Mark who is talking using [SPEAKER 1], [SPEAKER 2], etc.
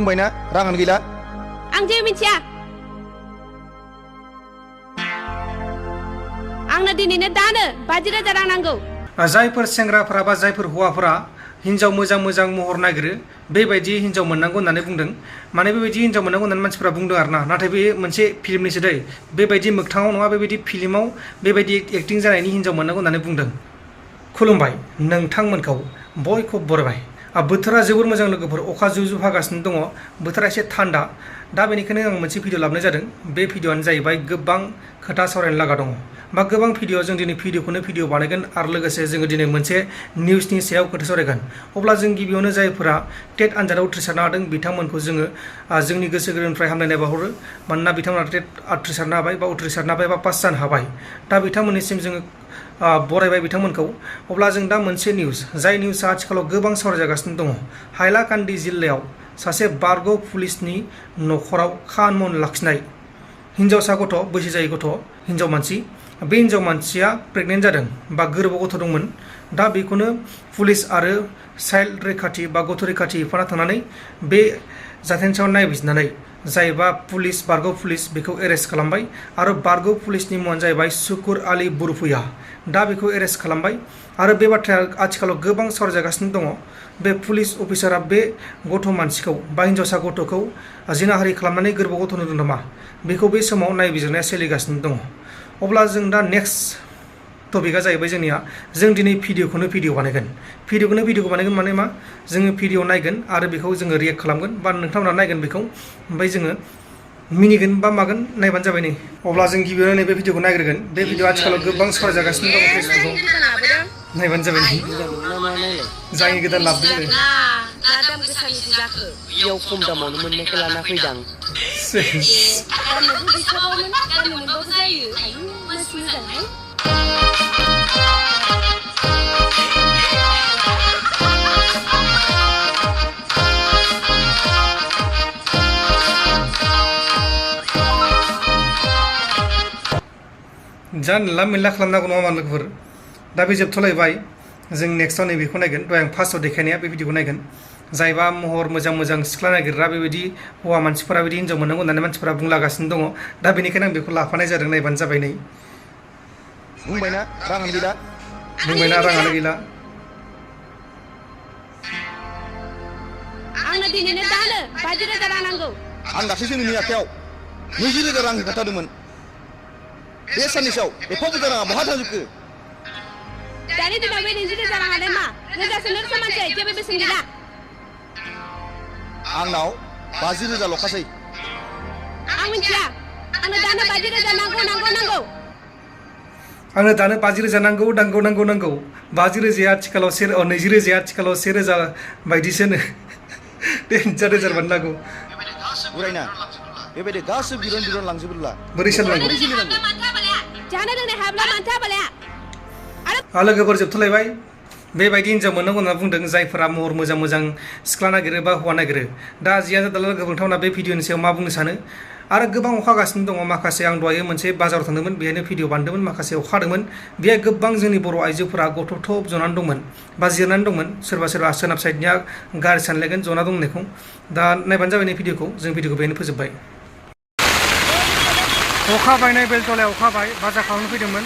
[SPEAKER 1] बुंबायना राङानो गैला
[SPEAKER 2] आं जेबो मिथिया आंनो दिनैनो दानो 50,000 रां नांगौ
[SPEAKER 3] जायफोर सेंग्राफोरा बा जायफोर हौवाफोरा हिन्जाव मोजां मोजां महर नागिरो बेबायदि हिन्जाव मोननांगौ होननानै बुंदों माने बेबायदि हिन्जाव मोननांगौ होननानै मानसिफोरा बुंदों आरोना नाथाय बे मोनसे फिल्मनिसो दै बेबायदि मोगथाङाव नङा बेबायदि फिल्माव बेबायदि एक्टिं जानायनि हिन्जाव मोननांगौ होननानै बुंदों खुलुमबाय नोंथांमोनखौ बयखौबो बरायबाय बोथोरा जोबोर मोजां लोगोफोर अखा जुजु हागासिनो दङ बोथोरा एसे थान्दा दा बेनिखायनो आं मोनसे भिडिअ लाबोनाय जादों बे भिडिअआनो जाहैबाय गोबां खोथा सावरायनो लागा दङ बा गोबां भिडिअ जों दिनै भिडिअखौनो भिडिअ बानायगोन आरो लोगोसे जोङो दिनै मोनसे निउसनि सायाव खोथा सावरायगोन अब्ला जों गिबियावनो जायफोरा टेट आनजादाव उथ्रिसारनो हादों बिथांमोनखौ जोङो जोंनि गोसो गोरबोनिफ्राय हामलायनाय बावहरो मानोना बिथांमोना टेट उथ्रिसारनो हाबाय बा उथ्रिसारनो हाबाय बा पास जानो हाबाय दा बिथांमोननिसिम जोङो बरायबाय बिथांमोनखौ अब्ला जों दा मोनसे निउस जाय निउसआ आथिखालाव गोबां सावरायजागासिनो दङ हाइलाकान्दि जिल्लायाव सासे बारग' पुलिसनि न'खराव खामानि लाखिनाय हिन्जावसा गथ' बैसो जायै गथ' हिन्जाव मानसि बे हिन्जाव मानसिया प्रेगनेन्ट जादों बा गोरबोआव गथ' दंमोन दा बेखौनो पुलिस आरो चाइल्ड रैखाथि बा गथ' रैखाथि बिफाना थांनानै बे जाथायनि सायाव नायबिजिरनानै जायबा पुलिस बारग' पुलिस बेखौ एरेस्ट खालामबाय आरो बारग' पुलिसनि मुङानो जाहैबाय सुकुर आली बरफुया दा बेखौ एरेस्ट खालामबाय आरो बे बाथ्राया आथिखालाव गोबां सावरायजागासिनो दङ बे पुलिस अफिसारा बे गथ' मानसिखौ बा हिन्जावसा गथ'खौ जिनाहारि खालामनानै गोरबोआव गथ' नुदों नामा बेखौ बे समाव नायबिजिरनाया सोलिगासिनो दङ अब्ला जों दा नेक्स्ट टपिकआ जाहैबाय जोंनिया जों दिनै भिडिअखौनो भिडिअ बानायगोन माने मा जोङो भिडिअ नायगोन आरो बेखौ जोङो रियेक्ट खालामगोन बा नोंथांमोना नायगोन बेखौ ओमफ्राय जोङो मिनिगोन बा मागोन नायबानो जाबाय नै अब्ला जों गिबियावनो नैबे भिडिअखौ नायग्रोगोन बे भिडिअ आथिखालाव गोबां सावरायजागासिनो दङ फेसबुकआव नायबानो जाबाय नै जायनि गोदान लाबोदों
[SPEAKER 4] बेयाव खम दामावनो मोननायखौ लाना फैदां
[SPEAKER 3] जानला मेनला खालामनांगौ नङा लोगोफोर दा बे जोबथ'लायबाय जों नेक्स्टआव नैबेखौ नायगोन दहाय आं फार्स्टआव देखायनाया बे भिडिअखौ नायगोन जायबा महर मोजां मोजां सिख्ला नागिरग्रा बेबायदि हौवा मानसिफोरा बिदि हिन्जाव मोननांगौ होननानै मानसिफोरा बुंलागासिनो दङ दा बेनिखायनो आं बेखौ लाफानाय जादों नायबानो जाबाय नै
[SPEAKER 1] बुंबायना राङानो गैला
[SPEAKER 2] आंनो दिनैनो दानो 50,000 रां नांगौ
[SPEAKER 1] आं दाख्लैसो नोंनि आखायाव 20,000 रां होखाथारदोंमोन बे साननैसोआव एफा बुरजा राङा बहा थांजोबखो
[SPEAKER 2] दानि दिनाव बे 20,000 राङालाय मा रोजासेनो समानसै जेबो बेसेन गैला
[SPEAKER 1] आंनाव 50,000 ल'खासै
[SPEAKER 2] आं मिथिया आंनो दानो 50,000 नांगौ
[SPEAKER 3] आंनो दानो 50,000 नांगौ 50,000 आथिखालाव 20,000 आथिखालाव 1,000 बायदिसोनो 1,000 बानांगौ
[SPEAKER 1] उरायना बेबायदि गासैबो बिरन लांजोबोब्ला
[SPEAKER 3] बोरै सोलिनांगौ
[SPEAKER 2] जानो लोंनाय हाब्ला मानथा बालाया
[SPEAKER 3] लोगोफोर जोबथ'लायबाय बेबायदि हिन्जाव मोननांगौ होनना बुंदों जायफोरा महर मोजां मोजां सिख्ला नागिरो बा हौवा नागिरो दा जिया जादों लोगोफोर नोंथांमोना बे भिडिअनि सायाव मा बुंनो सानो आरो गोबां अखा हागासिनो दङ माखासे आं दहाय मोनसे बाजाराव थांदोंमोन बेहायनो भिडिअ बानायदोंमोन माखासे अखा हादोंमोन बेहाय गोबां जोंनि बर' आइजोफोरा गथ' थब जनानै दंमोन बा जिरायनानै दंमोन सोरबा सोनाब साइडनिया गारि सानलायगोन जना दंनायखौ दा नायबानो जाबाय नै भिडिअखौ जों भिडिअखौ बेहायनो फोजोबबाय अखा बायनाय बेलतलायाव अखा बाय बाजार खालामनो फैदोंमोन